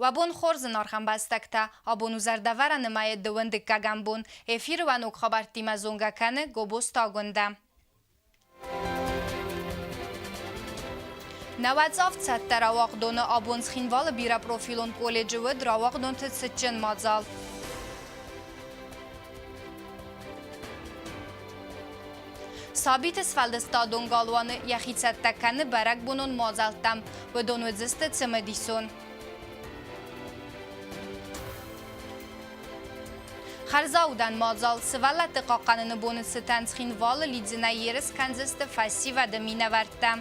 Уӕ бон хорз, зынаргъ ӕмбӕстӕгтӕ! Абон у зӕрдӕвӕрӕны мӕйы дыууын дыккӕгӕм бон. Эфиры уӕ ног хабӕрттимӕ зонгӕ кӕны Гобозты Агуындӕ. Нӕуӕдзӕф цӕттӕ рауагъдоны абон Цхинвалы бирӕпрофилон колледжы уыд рауагъдонты цытджын мадзал. Сабиты сфӕлдыстадон галуаны йӕхи цӕттӕ кӕны бӕрӕгбонон мадзӕлттӕм. Уыдон уыдзысты цымыдисон. Хӕрзаудӕн мадзал сывӕллӕтты хъахъхъӕныны боны цытӕн Цхинвалы лидзынӕй ерыс кӕндзысты фӕсивӕды минӕвӕрттӕ.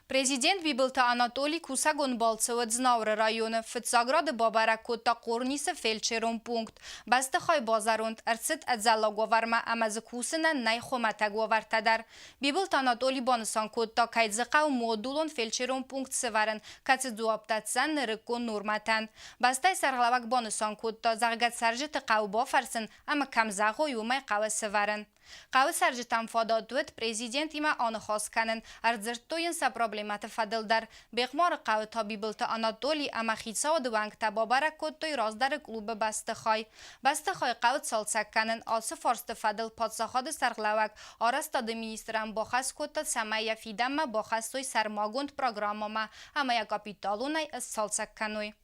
Президент Бибылты Анатоли кусӕгон балцы уыд Знауыры районы. Фыццаг рады бабӕрӕг кодта Хъорнисы фельдшерон пункт. Бӕстыхай базӕронд ӕрцыд ӕдзӕллаг уавӕрмӕ ӕмӕ дзы кусынӕн нӕй хуымӕтӕг уавӕртӕ дӕр. Бибылты Анатоли банысан кодта, кӕй дзы хъӕуы модулон фельдшерон пункт сӕвӕрын, кӕцы дзуапп дӕтдзӕн нырыккон нормӕтӕн. Бӕстӕйы сӕргълӕууӕг банысан кодта, зӕгъгӕ, цӕрджыты хъӕуы бафӕрсын ӕмӕ кӕм зӕгъой, уымӕй хъӕуы сӕвӕрын. Хъӕуы цӕрджытӕм фадат уыд президентимӕ аныхас кӕнын, ӕрдзырдтой йын сӕ проблемӕты фӕдыл дӕр. Бехъмары хъӕуы та Бибылты Анатоли ӕмӕ хицауады уӕнгтӕ бабӕрӕг кодтой раздӕры клубы бӕстыхай. Бӕстыхай хъӕуы цалцӕг кӕнын. Ацы фарсты фӕдыл паддзахады сӕргълӕууӕг арӕзтады министрӕн бахӕс кодта, цӕмӕй йӕ фидӕнмӕ бахӕссой сӕрмагонд программӕмӕ ӕмӕ йӕ капиталонӕй сцалцӕг кӕной.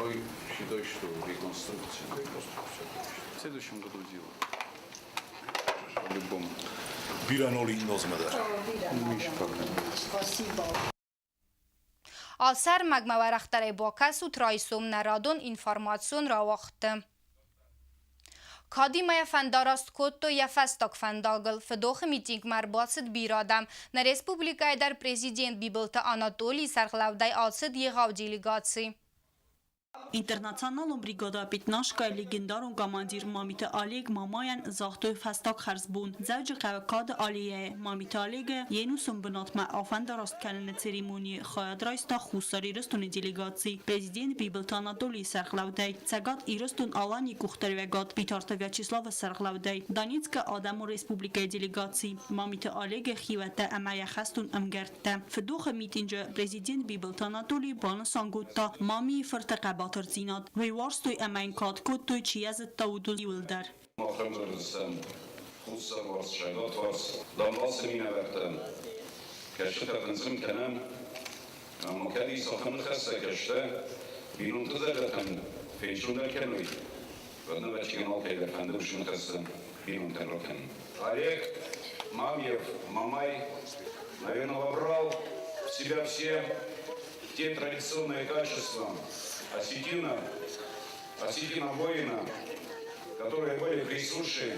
Ой, считай, что реконструкция. Реконструкция. В следующем году делаю. По-любому. Бирӕ нолинозмӕ дӕр. Еще пока. Спасибо. Ацы ӕрмӕгмӕ уӕрӕхдӕрӕй бакӕсут райсом нӕ радон информацион рауагъдты. Кадимӕ йӕ фӕндараст кодтой йӕ фӕстаг фӕндагыл. Фыдохы митингмӕ ӕрбацыд бирӕ адӕм. Нӕ республикӕйы дӕр президент Бибылты Анатолийы сӕргълӕудӕй ацыд егъау делегаци. Интернационалон бригадӕ «Пятнашка» легендарон командир Мамиты Олег Мамайӕн загътой фӕстаг хӕрзбон. Дзӕуджыхъӕуы Кады аллейӕйы Мамиты Олегы йе нусон бынатмӕ афӕндараст кӕныны церемонийы хайад райста Хуссар Ирыстоны делегаци президент Бибылты Анатолийы сӕргълӕудӕй. Цӕгат Ирыстон-Аланийы къухдариуӕгад Битарты Вячеславы сӕргълӕудӕй Донецкы Адӕмон Республикӕйы делегаци Мамиты Олегы хиуӕттӕ ӕмӕ йӕ хӕстон ӕмгӕрттӕ. Фыдохы митинджы президент Бибылты Анатолий банысан кодта Мамийы фырты хъӕбатырдзинад. Уый уарзтой ӕмӕ йын кад кодтой, чи йӕ зыдта, уыдон иуылдӕр. Мах ӕмбӕрзтам Хуссарварс, Цӕгатварс, Донбассы минӕвӕрттӕн, кӕцытӕ хынцын кӕнӕм ӕмӕ кӕд ис ахӕм ныхӕстӕ кӕстӕ бинонты зӕрдӕтӕн фенцондӕр кӕной, уӕд нывӕччыгӕн алкӕйдӕр фӕнды уыцы ныхӕстӕ бинонтӕн ракӕнын. Олег Мамьев Мамай, наверное, вобрал в себя все те традиционные качества осетина, осетина воина, которые были присущи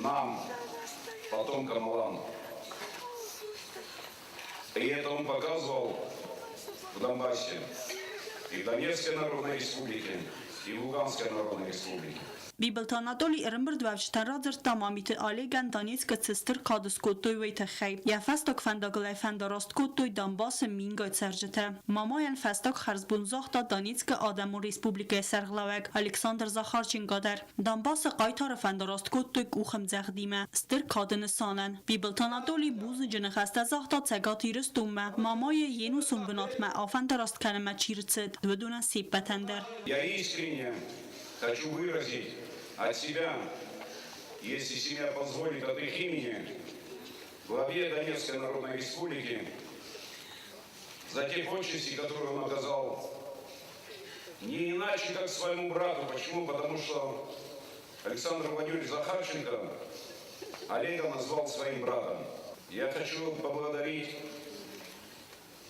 нам, потомкам Алан. И это он показывал в Донбассе, и в Донецкой Народной Республике, и в Луганской Народной Республике. Бибылты Анатолий ӕрӕмбырдуӕвджытӕн радзырдта Мамиты Олегӕн Донецкы цы стыр кад скодтой, уый тыххӕй. Йӕ фӕстаг фӕндагыл ӕй фӕндараст кодтой Донбассы мингай цӕрджытӕ. Мамайӕн фӕстаг хӕрзбон загъта Донецкы Адӕмон Республикӕйы сӕргълӕууӕг Александр Захарченко дӕр. Донбассы хъайтары фӕндараст кодтой къухӕмдзӕгъдимӕ, стыр кады нысанӕн. Бибылты Анатолий бузныджы ныхӕстӕ загъта Цӕгат Ирыстонмӕ, Мамайы йе нусон бынатмӕ афӕндараст кӕнынмӕ чи рцыд, уыдонӕн се ппӕтӕн дӕр. Я искренне хочу выразить от себя, если семья позволит от их имени, главе Донецкой Народной Республики за те почести, которые он оказал не иначе, как своему брату. Почему? Потому что Александр Владимирович Захарченко Олега назвал своим братом. Я хочу поблагодарить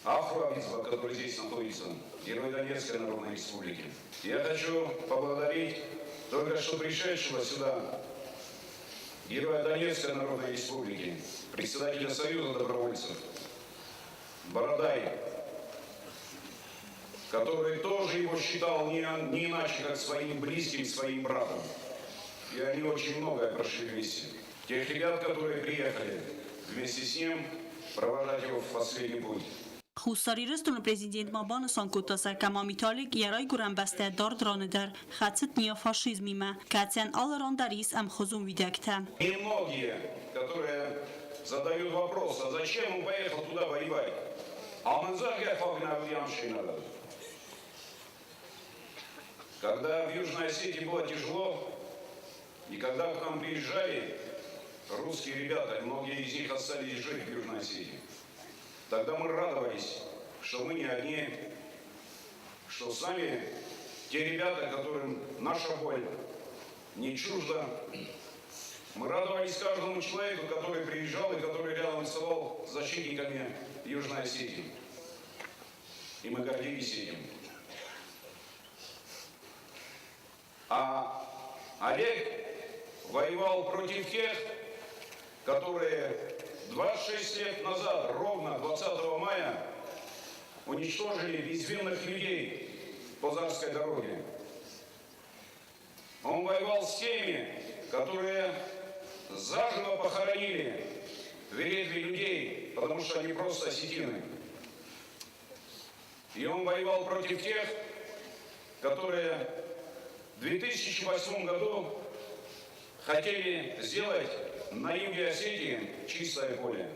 Ахру Авидзба, который здесь находится, герой Донецкой Народной Республики. Я хочу поблагодарить только что пришедшего сюда героя Донецкой Народной Республики, председателя Союза добровольцев Бородай, который тоже его считал не, не иначе, как своим близким, своим братом. И они очень многое прошли вместе. Тех ребят, которые приехали вместе с ним, провожать его в последний путь. Хуссар Ирыстоны президент ма банысан кодта, Сӕркӕ Мамиты Олег йӕ райгуырӕн бӕстӕ дард раны дӕр хӕцыд неофашизмимӕ, кӕцыйӕн алы ран дӕр ис ӕмхуызон уидӕгтӕ. Немногие, которые задают вопрос, а зачем он поехал туда воевать? А он Когда в Южной Осетии было тяжело, и когда к нам приезжали русские ребята, многие из них остались жить в Южной Осетии, тогда мы радовались, что мы не одни, что с нами те ребята, которым наша боль не чужда. Мы радовались каждому человеку, который приезжал и который рядом вставал с защитниками Южной Осетии. И мы гордились этим. А Олег воевал против тех, которые 26 лет назад, ровно 20 мая, уничтожили безвинных людей по Зарской дороге. Он воевал с теми, которые заживо похоронили в Веретве людей, потому что они просто осетины. И он воевал против тех, которые в 2008 году хотели сделать на юге Осетии чистое поле.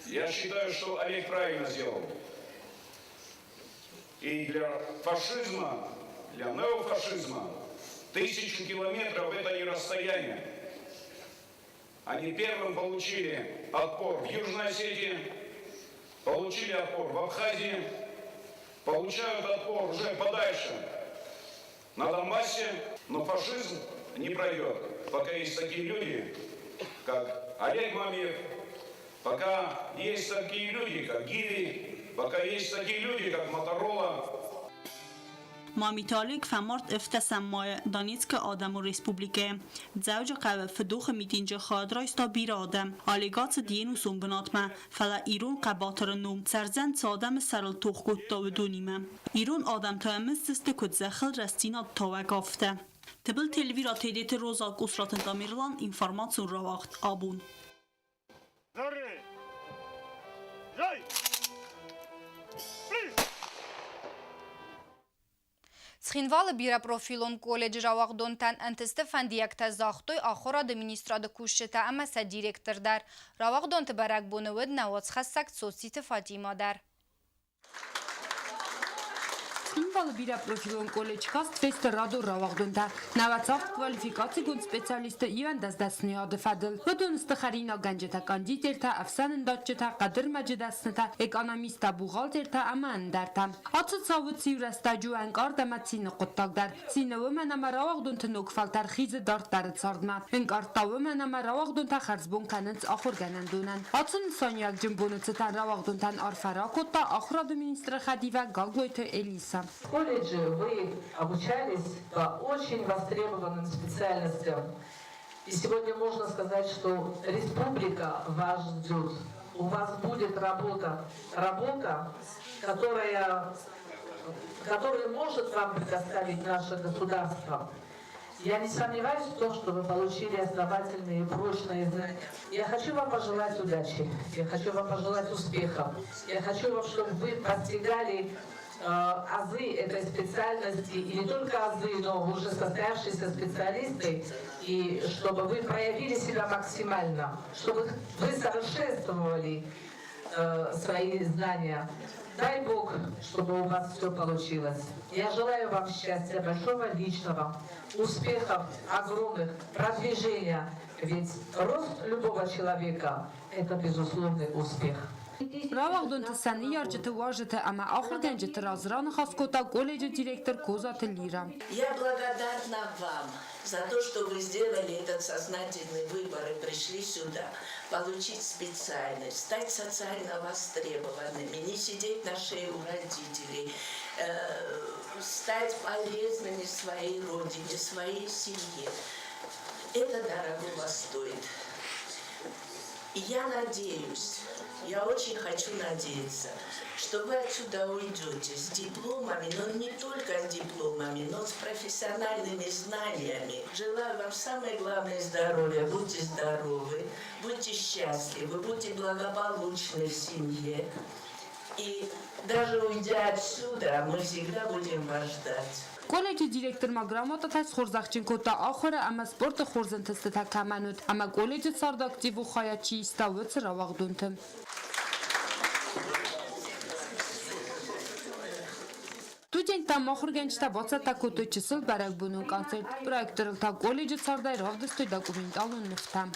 Я считаю, что Олег правильно сделал. И для фашизма, для неофашизма 1000 километров это не расстояние. Они первым получили отпор в Южной Осетии, получили отпор в Абхазии, получают отпор уже подальше на Донбассе, но фашизм не пройдет, пока есть такие люди, как Олег Мамиев, пока есть такие люди, как Гиви, пока есть такие люди, как Моторола. Мамиты Олег фӕмард ӕвддӕсӕм майы Донецкы Адӕмон Республикӕйы. Дзӕуджыхъӕуы фыдохы митинджы хайад райста бирӕ адӕм. Олег ацыд йе нусон бынатмӕ, фӕлӕ ирон хъӕбатыры ном цӕрдзӕн, цы адӕмы сӕрыл тох кодта, уыдонимӕ. Ирон адӕм та ӕмысдзысты, куыд зӕххыл рӕстдзинад тауӕг, афтӕ. Тыбылты Эльвира, Тедеты Роза, Къусраты Тамерлан, информацион рауагъд Абон. Цхинвалы бирӕпрофилон колледжы рауагъдонтӕн ӕнтысты фӕндиӕгтӕ загътой ахуырады министрады кусджытӕ ӕмӕ сӕ директор дӕр. Рауагъдонты бӕрӕгбоны уыд нӕ уацхӕссӕг Цоциты Фатимӕ дӕр. Цхинвалы бирӕпрофилон колледж каст фесты радон рауагъдонтӕ. 97 квалификацигонд специалисты 11 дӕсныйады фӕдыл. Уыдон сты хӕринаггӕнджытӕ, кондитертӕ, ӕфсӕнындадджытӕ, хъӕдырмӕджы дӕснытӕ, экономисттӕ, бухгалтертӕ ӕмӕ ӕндӕртӕ. Ацы цауы циу рӕстӕджы у ӕнкъард ӕмӕ цины хъуыддаг дӕр. Цины уымӕн ӕмӕ рауагъдонты ног фӕлтӕр хизы дарддӕры цардмӕ. Ӕнкъард та уымӕн ӕмӕ рауагъдонтӕ хӕрзбон кӕнынц ахуыргӕнӕндонӕн. Ацы нысаниуӕгджын боны цытӕн рауагъдонтӕн арфӕ ракодта ахуырады министры хӕдивӕг Гаглойты Элиса. В колледже вы обучались по очень востребованным специальностям. И сегодня можно сказать, что республика вас ждет. У вас будет работа. Работа, которую может вам предоставить наше государство. Я не сомневаюсь в том, что вы получили основательные и прочные знания. Я хочу вам пожелать удачи, я хочу вам пожелать успехов, я хочу вам, чтобы вы постигали азы этой специальности, и не только азы, но уже состоявшиеся специалисты, и чтобы вы проявили себя максимально, чтобы вы совершенствовали свои знания. Дай Бог, чтобы у вас все получилось. Я желаю вам счастья, большого личного, успехов огромных, продвижения. Ведь рост любого человека – это безусловный успех. Рауагъдонты сӕ ныййарджыты, уазджыты ӕмӕ ахуыргӕнджыты раз раныхас кодта колледжы директор Козаты Лира. Я благодарна вам за то, что вы сделали этот сознательный выбор и пришли сюда получить специальность, стать социально востребованными, не сидеть на шее у родителей, стать полезными своей родине, своей семье. Это дорогого стоит. И я надеюсь, я очень хочу надеяться, что вы отсюда уйдете с дипломами, но не только с дипломами, но с профессиональными знаниями. Желаю вам самое главное здоровья. Будьте здоровы, будьте счастливы, будьте благополучны в семье. И даже уйдя отсюда, мы всегда будем вас ждать. Колледжы директор ма грамотатӕ схорзӕхджын кодта ахуыры ӕмӕ спорты хорз ӕнтыстытӕ кӕмӕн уыд ӕмӕ колледжы царды активон хайад чи иста, уыцы рауагъдонты. Студенттӕ ӕмӕ ахуыргӕнджытӕ бацӕттӕ кодтой чысыл бӕрӕгбонон концерт. Проекторыл та колледжы цардӕй равдыстой документалон нывтӕ.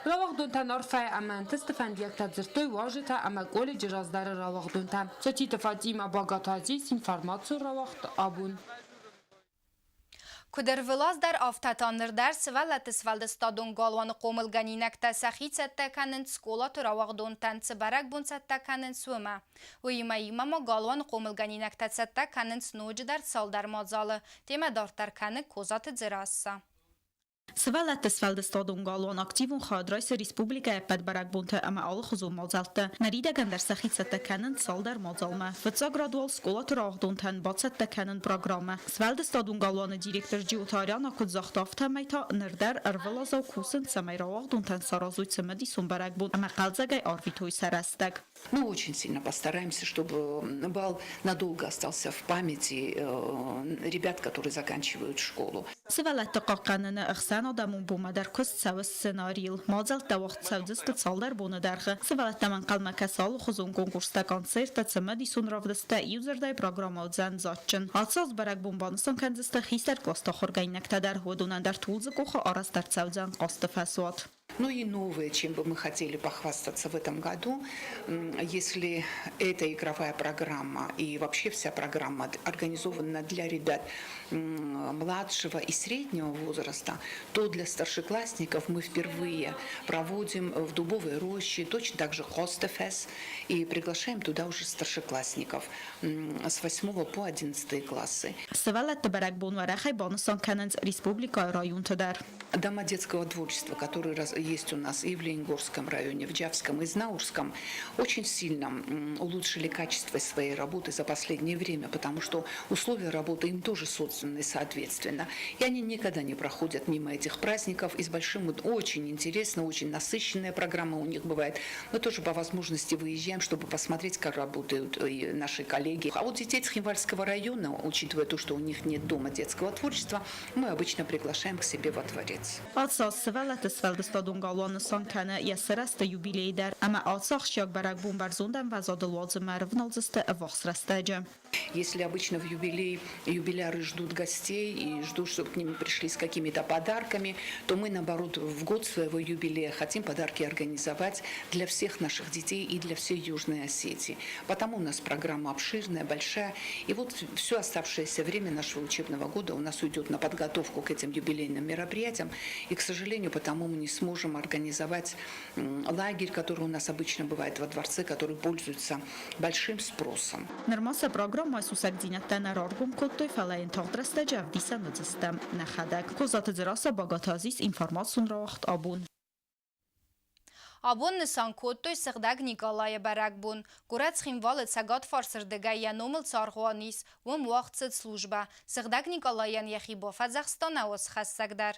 Рауагъдонтӕн арфӕйы ӕмӕ ӕнтысты фӕндиӕгтӕ дзырдтой уазджытӕ ӕмӕ колледжы раздӕры рауагъдонтӕ. Цотиты Фатимӕ, Багаты Азиз, информацион рауагъд абон. Куыд ӕрвылаз дӕр, афтӕ та ныр дӕр сывӕллӕтты сфӕлдыстадон галуаны хъомылгӕнинӕгтӕ сӕхи цӕттӕ кӕнынц скъолаты рауагъдонтӕн цы бӕрӕгбон цӕттӕ кӕнынц, уымӕ. Уыимӕ иумӕ ма галуаны хъомылгӕнинӕгтӕ цӕттӕ кӕнынц ноджыдӕр цалдӕр мадзалы. Темӕ дарддӕр кӕны Козаты Дзерассӕ. Сывӕллӕтты сфӕлдыстадон галуан активон хайад райсы республикӕйы ӕппӕт бӕрӕгбонты ӕмӕ алыхуызон мадзӕлтты. Ныридӕгӕн дӕр сӕхи цӕттӕ кӕнынц цалдӕр мадзалмӕ. Фыццаг рад уал скъолаты рауагъдонтӕн бацӕттӕ кӕнын программӕ. Сфӕлдыстадон галуаны директор Джиоты Ариана куыд загъта, афтӕмӕй та ныр дӕр ӕрвылазау кусынц, цӕмӕй рауагъдонтӕн саразой цымыдисон бӕрӕгбон ӕмӕ хъӕлдзӕгӕй арвитой сӕ рӕстӕг. Мы очень сильно постараемся, чтобы бал надолго остался в памяти ребят, которые заканчивают школу. Сывӕллӕтты хъахъхъӕныны ӕхсӕнадӕмон бонмӕ дӕр куыст цӕуы сценарийыл. Мадзӕлттӕ уагъд цӕудзысты цалдӕр боны дӕргъы. Сывӕллӕттӕм ӕнхъӕлмӕ кӕсы алыхуызон конкурстӕ, концерттӕ, цымыдисон равдысттӕ, иудзырдӕй программӕ уыдзӕн дзаджджын. Ацы аз бӕрӕгбон банысан кӕндзысты хистӕр кълӕсты ахуыргӕнинӕгтӕ дӕр. Уыдонӕн дӕр Тулдзы къохы арӕзт ӕрцӕудзӕн хъазты фӕзуат. Ну и новое, чем бы мы хотели похвастаться в этом году, если эта игровая программа и вообще вся программа организована для ребят младшего и среднего возраста, то для старшеклассников мы впервые проводим в Дубовой роще точно так же Хостефес и приглашаем туда уже старшеклассников с 8 по 11 классы. Сывӕллӕтты бӕрӕгбон уӕрӕхӕй банысан кӕнынц республикӕйы районты дӕр. Дома детского творчества, которые есть у нас и в Ленингорском районе, в Джавском, и Знаурском, очень сильно улучшили качество своей работы за последнее время, потому что условия работы им тоже созданы соответственно. И они никогда не проходят мимо этих праздников. И с большим, очень интересно, очень насыщенная программа у них бывает. Мы тоже по возможности выезжаем, чтобы посмотреть, как работают наши коллеги. А вот детей Цхинвальского района, учитывая то, что у них нет дома детского творчества, мы обычно приглашаем к себе во дворец. Ацы аз Сывӕллӕтты сфӕлдыстадон галуан нысан кӕны йӕ сарӕзты юбилей дӕр ӕмӕ ацы ахсджиаг бӕрӕгбон бӕрзонд ӕмвӕзадыл уадзынмӕ ӕрывналдзысты ӕввахс рӕстӕджы. Если обычно в юбилей юбиляры ждут гостей и ждут, чтобы к ним пришли с какими-то подарками, то мы, наоборот, в год своего юбилея хотим подарки организовать для всех наших детей и для всей Южной Осетии. Потому у нас программа обширная, большая. И вот все оставшееся время нашего учебного года у нас уйдет на подготовку к этим юбилейным мероприятиям. И, к сожалению, потому мы не сможем организовать лагерь, который у нас обычно бывает во дворце, который пользуется большим спросом. Нырма сӕ программӕйы сусӕгдзинӕдтӕ нӕ раргом кодтой, фӕлӕ йын тагъд рӕстӕджы ӕвдисӕн уыдзыстӕм нӕхӕдӕг. Козаты Дзерассӕ, Багаты Азиз, информацион рауагъд абон. Абон нысан кодтой Сыгъдӕг Николайы бӕрӕгбон. Горӕт Цхинвалы цӕгатфарсырдыгӕй йӕ номыл цы аргъуан ис, уым уагъд цыд службӕ. Сыгъдӕг Николайӕн йӕхи бафӕдзӕхста науӕдзхӕссӕг дӕр.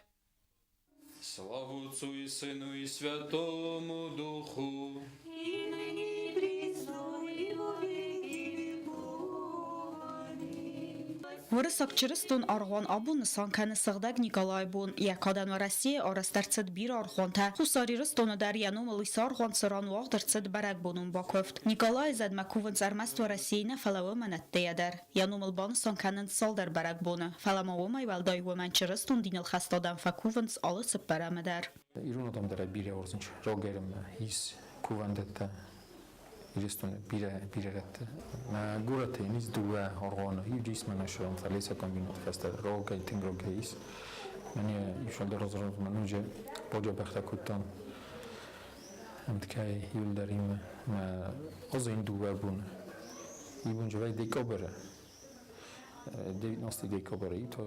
Славу Отцу и Сыну и Святому Духу. И ныне и присно, и во веки веков. Аминь. Уырыссаг чырыстон аргъуан абон нысан кӕны Сыгъдӕг Николайы бон. Йӕ кадӕн Уӕрӕсейы арӕзт ӕрцыд бирӕ аргъуантӕ. Хуссар Ирыстоны дӕр йӕ номыл ис аргъуан, цыран уагъд ӕрцыд бӕрӕгбонон бакуывд. Николайы зӕдмӕ кувынц ӕрмӕст Уӕрӕсейы нӕ, фӕлӕ уымӕн ӕддейӕ дӕр. Йӕ номыл банысан кӕнынц цалдӕр бӕрӕгбоны. Фӕлӕ ма уымӕй уӕлдай уымӕн чырыстон диныл хӕст адӕм фӕкувынц алы цыппӕрӕмы дӕр. Ирон адӕм дӕр бирӕ уарзынц Рогермӕ, ис кувӕндӕттӕ Ирыстоны бирӕ бирӕ рӕтты. Мӕ горӕты ис дыууӕ аргъуаны. Иу ис мӕнӕ лесокомбинат фӕстӕ рогӕй, тынг рогӕй ис. Мӕнӕ иу сӕлдӕр разы ноджы баджабӕхтӕ кодтам. Ӕмткӕй иуылдӕр имӕ озын дыууӕ боны. Ибон декабры, 19 декабры, и то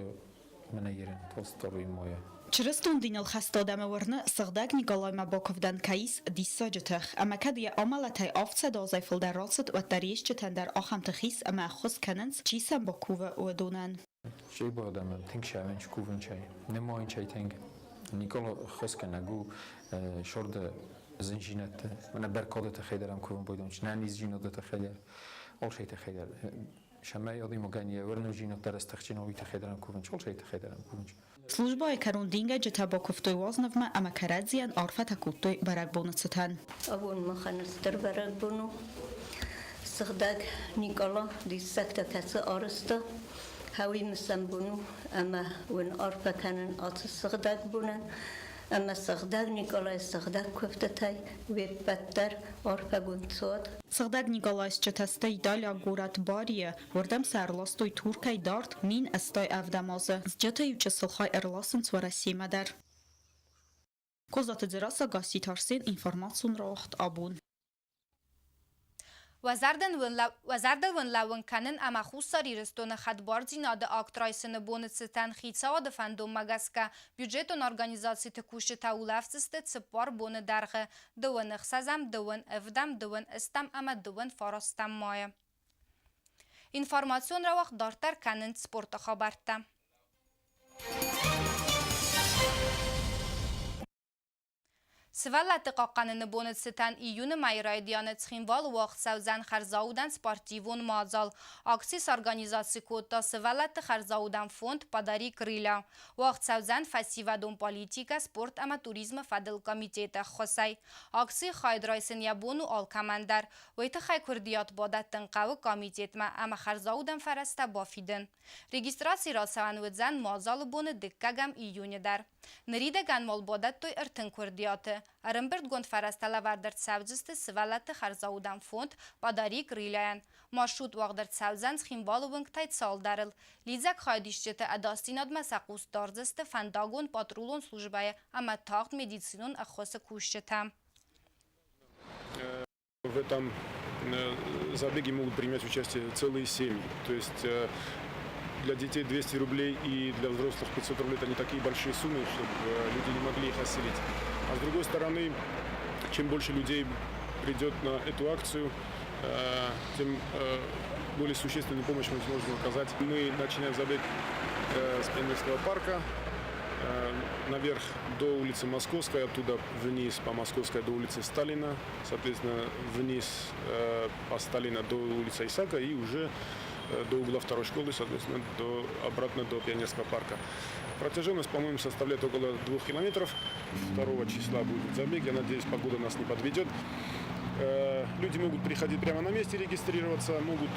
мӕнӕ ерын, 22 мая. Чырыстон диныл хӕст адӕмы уырны, Сыгъдӕг Николаймӕ бакуывдӕн кӕй ис диссаджы тых, ӕмӕ кӕд йӕ амӕлӕтӕй 700 азӕй фылдӕр рацыд, уӕддӕр йе стджытӕн дӕр ахӕм тых ис ӕмӕ ӕххуыс кӕнынц, чи сӕм бакувы, уыдонӕн. Чъибы адӕмы тынг сӕвӕнч кувынчӕй, нымайынчӕй тынг. Никола ххуысгӕнӕг у сорды зынзинӕдты, мӕнӕ бӕркады тыххӕй дӕр ӕм кувын байдонч, нӕниздзинады тыххӕй дӕр, алцӕй тыххӕй дӕр. Сӕмӕй адӕймагӕн йӕ уырнындзинад дӕр стыхджын у, уый тыххӕй дӕр ӕм кувынч, алцӕй тыххӕй дӕр ӕм кувынч. Службӕйы кӕрон дингӕнджытӕ бакуывтой уазнывмӕ ӕмӕ кӕрӕдзийӕн арфӕтӕ кодтой бӕрӕгбоны цытӕн. Абон махӕн стыр бӕрӕгбон у. Сыгъдӕг Никъала диссӕгтӕ кӕцы арӕзта, хӕуи мысӕн бон у ӕмӕ уын арфӕ кӕнын ацы сыгъдӕг бонӕн ӕмӕ сыгъдӕг Никъалайы сыгъдӕг куывдтытӕй уе ппӕт дӕр арфӕгонд цуат. Сыгъдӕг Никъалайы стджытӕ сты италиаг горӕт Барийы, уырдӕм сӕ ӕрластой Туркӕй дард 1087 азы. Стджыты иу чысыл хай ӕрласынц Уӕрӕсемӕ дӕр. Козаты Дзерассӕ, Гасситы Арсен, информацион рауагъд абон. Уӕ зӕрдыл уын лӕууын кӕнын ӕмӕ Хуссар Ирыстоны хӕдбардзинады акт райсыны боны цытӕн хицауады фӕндонмӕ гӕсгӕ бюджетон организациты кусджытӕ улӕфдзысты цыппар боны дӕргъы дыууын ӕхсӕзӕм, дыууын ӕвдӕм, дыууын ӕстӕм ӕмӕ дыууын фарастӕм майы. Информацион рауагъд дарддӕр кӕнынц спорты хабӕрттӕ. Сывӕллӕтты хъахъхъӕныны боны цытӕн июны мӕйы райдианы Цхинвалы уагъд цӕудзӕн хӕрзаудӕн спортивон мадзал. Акци сорганизаци кодта сывӕллӕтты хӕрзаудӕн фонд «Подари крылья». Уагъд цӕудзӕн фӕсивӕдон политикӕ, спорт ӕмӕ туризмы фӕдыл комитеты ӕххуысӕй. Акцийы хайад райсын йӕ бон у алкӕмӕн дӕр. Уый тыххӕй куырдиат бадӕттын хъӕуы комитетмӕ ӕмӕ хӕрзаудӕн фӕрӕзтӕ бафидын. Регистраци рацӕуӕн уыдзӕн мадзалы боны дыккӕгӕм июны дӕр. Ныридӕгӕн уал бадӕттой ӕртын куырдиаты. Ӕрӕмбырдгонд фӕрӕзтӕ лӕвӕрд ӕрцӕудзысты сывӕллӕтты хӕрзаудӕн фонд «Подари крылья-йӕн». Маршрут уагъд ӕрцӕудзӕн Цхинвалы уынгтӕй цалдӕрыл. Лидзӕг хайадисджыты ӕдасдзинадмӕ сӕ хъус дардзысты фӕндагон патрулон службӕйы ӕмӕ тагъд медицинон ӕххуысы кусджытӕ. В этом забеге могут принять участие целые семьи. То есть для детей 200 рублей и для взрослых 500 рублей – это не такие большие суммы, чтобы люди не могли их осилить. А с другой стороны, чем больше людей придет на эту акцию, тем более существенную помощь мы сможем оказать. Мы начинаем забег с Пионерского парка, наверх до улицы Московской, оттуда вниз по Московской до улицы Сталина, соответственно, вниз по Сталина до улицы Исака и уже до угла второй школы, соответственно, обратно до Пионерского парка. Протяженность, по-моему, составляет около 2 километров. 2 числа будет забег. Я надеюсь, погода нас не подведет. Люди могут приходить прямо на месте регистрироваться, могут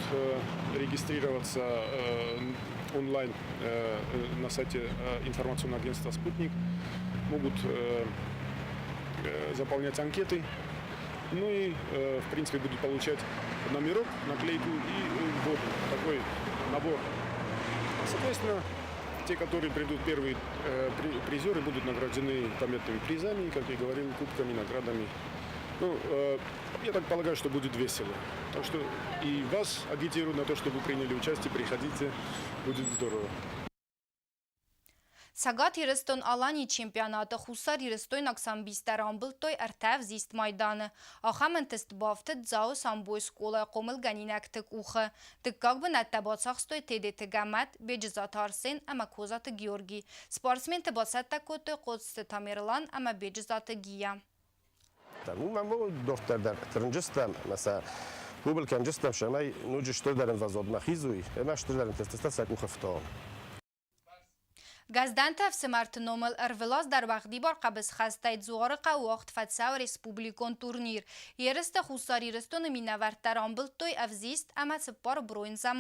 регистрироваться онлайн на сайте информационного агентства «Спутник», могут заполнять анкеты, ну и, в принципе, будут получать номерок, наклейку и воду. Такой набор. Соответственно, те, которые придут первые призеры, будут награждены памятными призами, как я говорил, кубками, наградами. Ну, я так полагаю, что будет весело. Так что и вас агитирую на то, чтобы вы приняли участие, приходите, будет здорово. Цӕгат Ирыстон-Аланийы чемпионаты хуссарирыстойнаг самбисттӕ рамбылдтой ӕртӕ ӕвзист майданы. Ахӕм ӕнтыст бафтыд Дзауы самбойы скъолайы хъомылгӕнинӕгты къухы. Дыккаг бынӕттӕ бацахстой Тедеты Гӕмӕт, Беджызаты Арсен ӕмӕ Козаты Георгий. Спортсменты бацӕттӕ кодтой Хъоцты Тамерлан ӕмӕ Беджызаты Гия. Уымӕн дӕр тырнджыстӕм ӕмӕ сӕ къубыл кӕнджыстӕм, цӕмӕй ноджы стырдӕр ӕмвӕзадмӕ хизой ӕмӕ стырдӕр ӕнтыстытӕ сӕ къухы фта. Гӕздӕнты ӕфсымӕрты номыл ӕрвылаз дӕр уӕгъдибар хъӕбысхӕстӕй Дзуарыхъӕуы уагъд фӕцӕуы республикон турнир. Ерысты Хуссар Ирыстоны минӕвӕрттӕ рамбылдтой ӕвзист ӕмӕ цыппар бронзӕ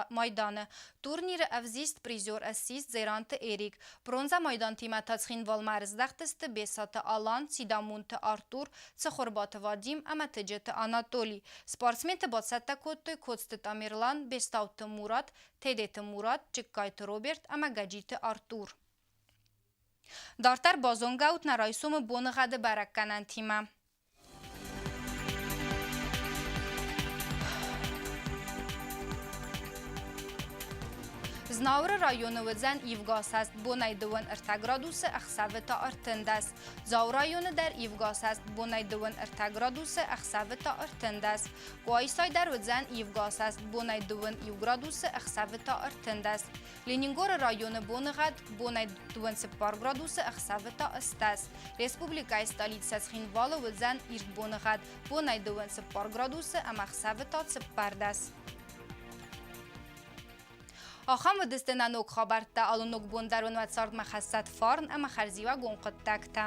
майданы. Турниры ӕвзист призер ссис Дзеранты Эрик. Бронзӕ майдантимӕ та Цхинвалмӕ ӕрыздӕхтысты Бесаты Алан, Сидамонты Артур, Цыхуырбаты Вадим ӕмӕ Тыджыты Анатолий. Спортсменты бацӕттӕ кодтой Коцты Тамерлан, Бестауты Мурат, Тедеты Мурат, Джыккайты Роберт ӕмӕ Гӕджиты Артур. Дарддӕр базонгӕ ут нӕ райсомы боныгъӕды бӕрӕггӕнӕнтимӕ. Знауыры районы уыдзӕн ивгӕ саст бонӕй дыууын ӕртӕ градусы, ӕхсӕвы та 13. Дзауы районы дӕр ивгӕ саст бонӕй дыууын ӕртӕ градусы, ӕхсӕвы та 13. Къуайсай дӕр уыдзӕн ивгӕ саст бонӕй дыууын иу градусы, ӕхсӕвы та 13. Ленингоры районы боныгъӕд бонӕй дыууын цыппар градусы, ӕхсӕвы та 80. Республикӕйы столицӕ Цхинвалы уыдзӕн ирд боныгъӕд бонӕй дыууын цыппар градусы ӕмӕ ӕхсӕвы та 14. Ахӕм уыдысты нӕ ног хабӕрттӕ. Алы ног бон дӕр уын уӕ цардмӕ хӕссӕд фарн ӕмӕ хӕрзиуӕгон хъуыддӕгтӕ.